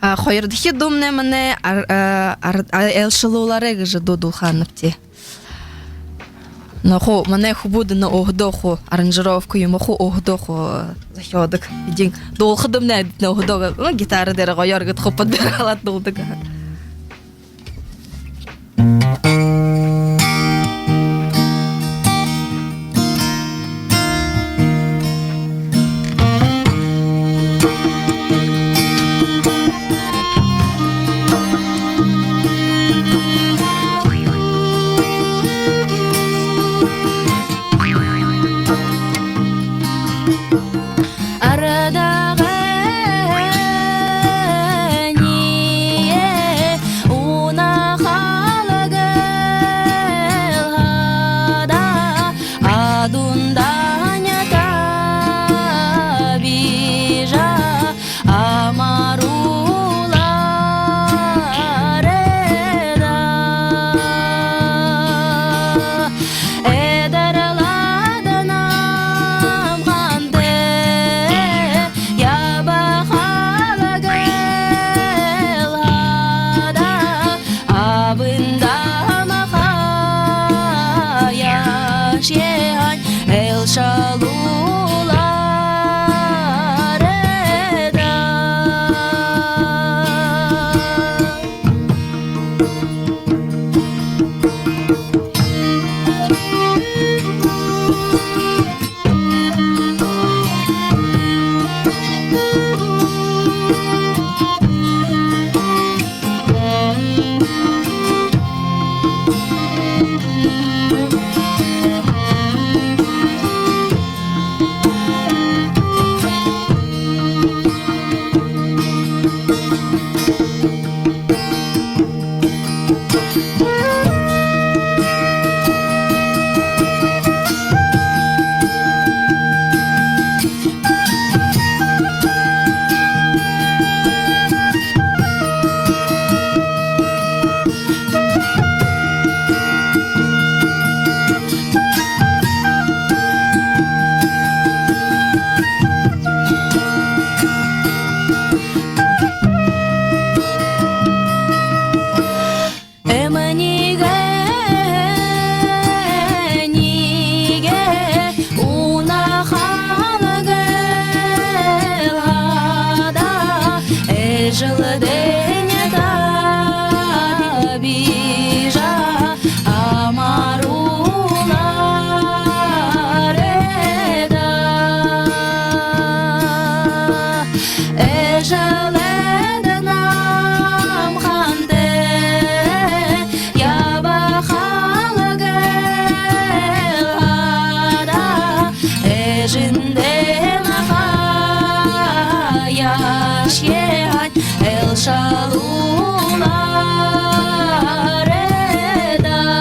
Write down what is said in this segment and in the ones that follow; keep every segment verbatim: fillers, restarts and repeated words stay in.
А, хоёрдохи дуумнай манай ар-, а, ар-, а, «Айлшалуулаарай» гэжэ дуу дуулхаанабди. Но хуу манай хүбүүд энэ өөһэдөө хуу аранжировка юумэ хуу өөһэдөө хуу, а, зохёодог. Эдин дуулахадамнай эдинэй өөһэдөө, ну, гитара дээрэ гоёор гээд хупад дээрэ халаад дуулдаг. Арадаа эниие унахалаг хадаа адундань табижа амаруулаарай даа. Эдарлээд намхан тээ ябахалаг хадаа абын дамхаа яашье һаань айлшалуулаарай даа. Эмнигэй, энигэй унахалаг хадаа эжэлдэнь табижа амаруулаарай даа. Эжэлдээд намхан тээ ябахалаг хадаа эжын дамхаа яашье һаань айлшалуулаарай даа.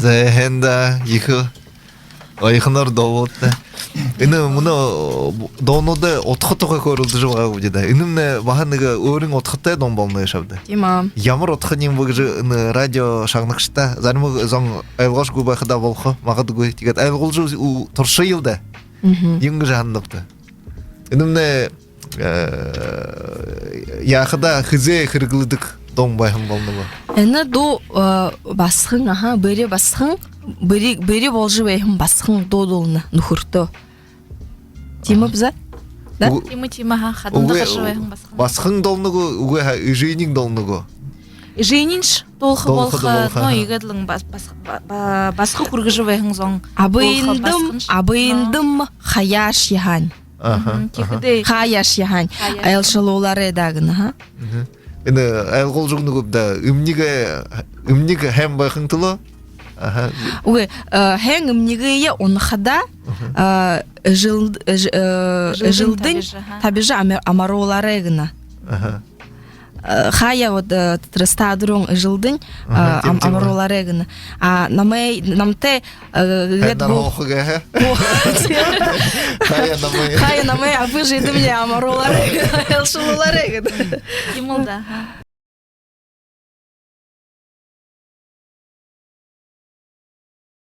Зэ, һайн даа, ехэ оёхоноор дуулаабди. Энэ мүнөө дуунуудай удха тухай хөөрэлдэжэ байгаа гүбди даа. Энэмнай баһа нэгэ өөрын удхатай дуун болоно гээшэ ааб даа. Тиимэ. Ямар удха юм бэ гэжэ энэ радио шагнагшадта, зарим зон ойлгоошогүй байха даа болохо, магадгүй. Тиигээд ойлгуулжа ү-, туршаял даа. Мгм. Юун гэжэ һананабта? Энэмнай, э, яахада хэзээ хэрэглэдэг дуун байһан болоно бэ? Энэ дуу, э, басаган, аха, бэри басаган, бэри, бэри боложо байһан басаган дуу дуулана нүхэртөө. Тиимэ бэзэ? Да? Үгы. Тиимэ, тиимэ, аха, хадамда үгы, гаража байһан басаган. Басаган дуулана гү, үгы һаа, эжынь дуулана гү? Эжыньшье дуулаха, дуулаха болохо, дуулаха, но, аха. Иигээд лэ бас-, бас-, ба-, ба-, басаган хүргэжэ байһан зон дуулаха. Абыйндам, басаганшье, абыйндам, но, хаяашье һаань. Аха, мгм, аха. Тиихэдээ. Хаяашье һаань. Хаяашье. Айлшалуулаарай даа гэнэ, аха. Мгм. Энэ ойлгуулжа үгэнэ гүб даа, эмниг, эмниг һайн байхын түлөө. Аха. Үгы, э, һайн эмнигые унахада, э, эжэл-, эж-, э, Эжэлдэнь эжэлдэнь табижа, аха. Табижа ама-, амаруулаарай гэнэ. Аха. Э, хаяа вот, э, тэрэ стадио руу эжэлдэнь, э, ам-, амаруулаарай гэнэ. А намай, намтай, э, гээд һайнаар һуухагүй, аха. Хаяа намай. Хаяа намай абажа эдэмни амаруулаарай гэнэ, айлшалуулаарай гэнэ. Тиимэл даа, аха.